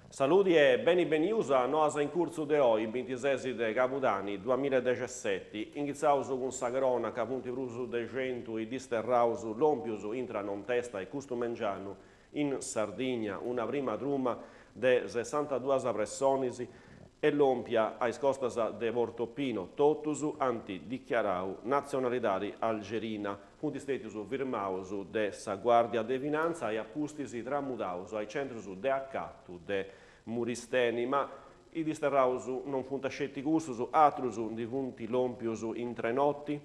Saludi e beni benius a Noas in Curtzu de oi, bintises de Cabudani, duamilla e dexesseti. Inghitzaus cun sa cronaca, funt prus de centu is disterraus lompius intra nontesta e custu mengianu In Sardigna una prima truma de sessantaduas pressonis est lòmpia a is costas de Portopino, totus ant dichiarau natzionalidadi algerina, funt stètius firmaus de sa Guàrdia de Finantza e a pustis tramudaus a is centrus de acatu de Muristeni. Ma is disterraus non funt sceti cussus, atrus ndi funt lòmpius intre noti,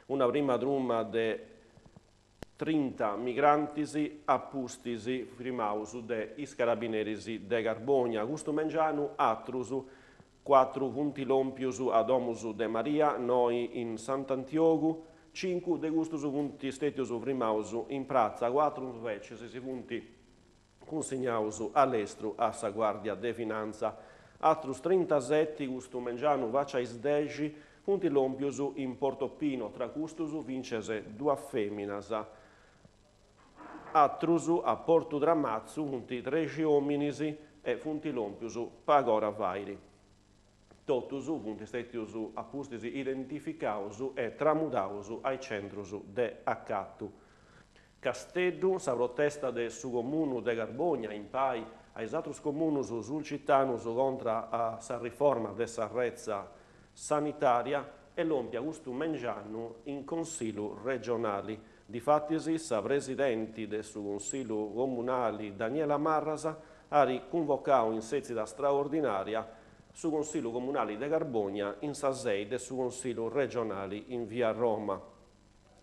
una prima truma de Trinta migrantis a pustis frimaus de is carabineris de Carbònia. Custu mengianu atrus cuatru funt lòmpius a Domus de Maria, noi in Sant'Antiogu, cincu de custus funt stètius frimaus in pratza, cuatru invecis si funt cunsignaus a lestru a sa Guàrdia de Finantza. Atrus trintaseti custu mengianu faci a is dexi funt lòmpius in Portopino, tra custus fintzes duas fèminas. Atrus a Portu Tramatzu funt trexi òminis e funt lòmpius pag'ora fairi. Totus funt stètius a pustis identificaus e tramudaus a is centrus de acatu. Casteddu, sa protesta de su Comunu de Carbònia impai a is atrus comunus sulcitanus contra a sa riforma de sa retza sanitària est lòmpia custu mengianu in Consillu regionali. Difatis sa presidenti de su Consillu comunali Daniela Marras at cunvocau in sètzida straordinària su Consillu comunali de Carbònia in sa sei de su Consillu regionali in via Roma.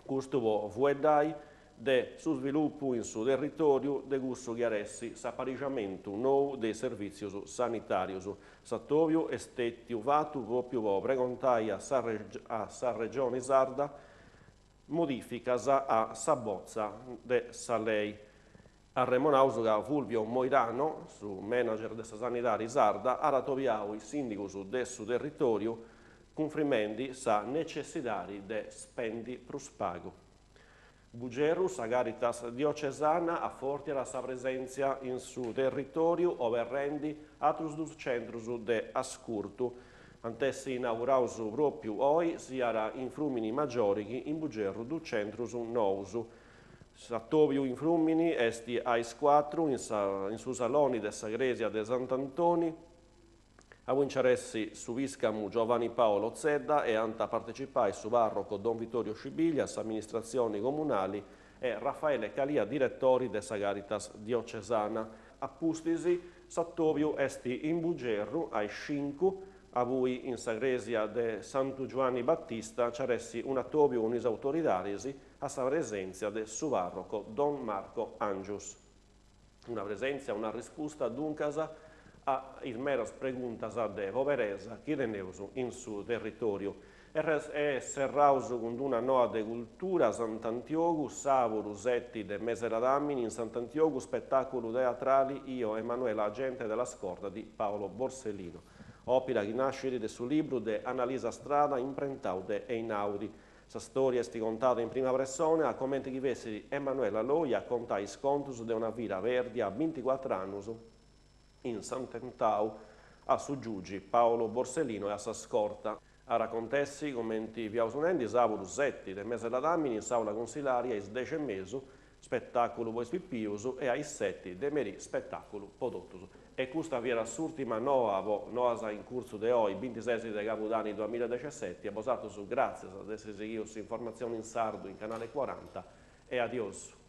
Custu po fueddai de su svilupu in su territòriu de cussu chi at essi s'aparixamentu nou de is servìtzius sanitàrius. S'atòbiu est stètiu fatu pròpiu po pregontai a sa Regioni Sarda modìficas a sa botza de sa lei. Arremonaus ca Fulvio Moirano, su manager de sa sanidadi sarda, at atobiau is sìndigus de su territòriu cunfrimendi sa necessidadi de spendi prus pagu. Bugerru, sa Caritas diocesana afòrtiat sa presèntzia in su territòriu oberrendi atrus dus centrus de ascurtu. Ant essi inauguraus pròpiu oi siat in Frùmini Magiori chi in Bugerru dus centrus nous. S'atòbiu in Frùmini est a is cuatru in su saloni de sa crèsia de Sant'Antoni, aundi nci at essi su pìscamu Giovanni Paolo Zedda e ant a partecipai su pàrroco Don Vittorio Scibilia, s'amministratzioni comunali e Raffaele Calia diretori de sa Caritas diocesana. A pustis s'atòbiu est in Bugerru a is cincu, aundi in sa crèsia de Santu Giuanni Battista nci at essi un'atòbiu cun is autoridadis a sa presèntzia de su pàrroco Don Marco Angius. Una presèntzia, una rispusta duncas a is medas preguntas de poberesa chi teneus in su territòriu. E serraus cun d'una noa de cultura, Sant'Antiogu, sàburu seti de mese ladàmini in Sant'Antiogu spetàculu teatrali Io Emanuela agente della scorta di Paolo Borsellino, òpira chi nascit de su libru de Annalisa Strada imprentau de Einaudi. Sa stòria est contada in prima pressone a comenti chi fessit Emanuela Loi a contai is contus de una vida pèrdia a binticuatr'annus in s'atentau a su giugi Paolo Borsellino e a sa scorta. At a acontessi, comenti fiaus nendi, sàbudu seti de mese ladàmini in s'àula consilari a is dexi e mesu, spetàculu po is pipius, e a is seti de merì spetàculu po totus. E custa fiat s'ùrtima noa po Noas in Curtzu de oi, bintises de Cabudani duamiladexesseti. A bosatrus gràtzias de essi sighiu s'informatzioni in sardu in Canale Cuaranta e adiosu.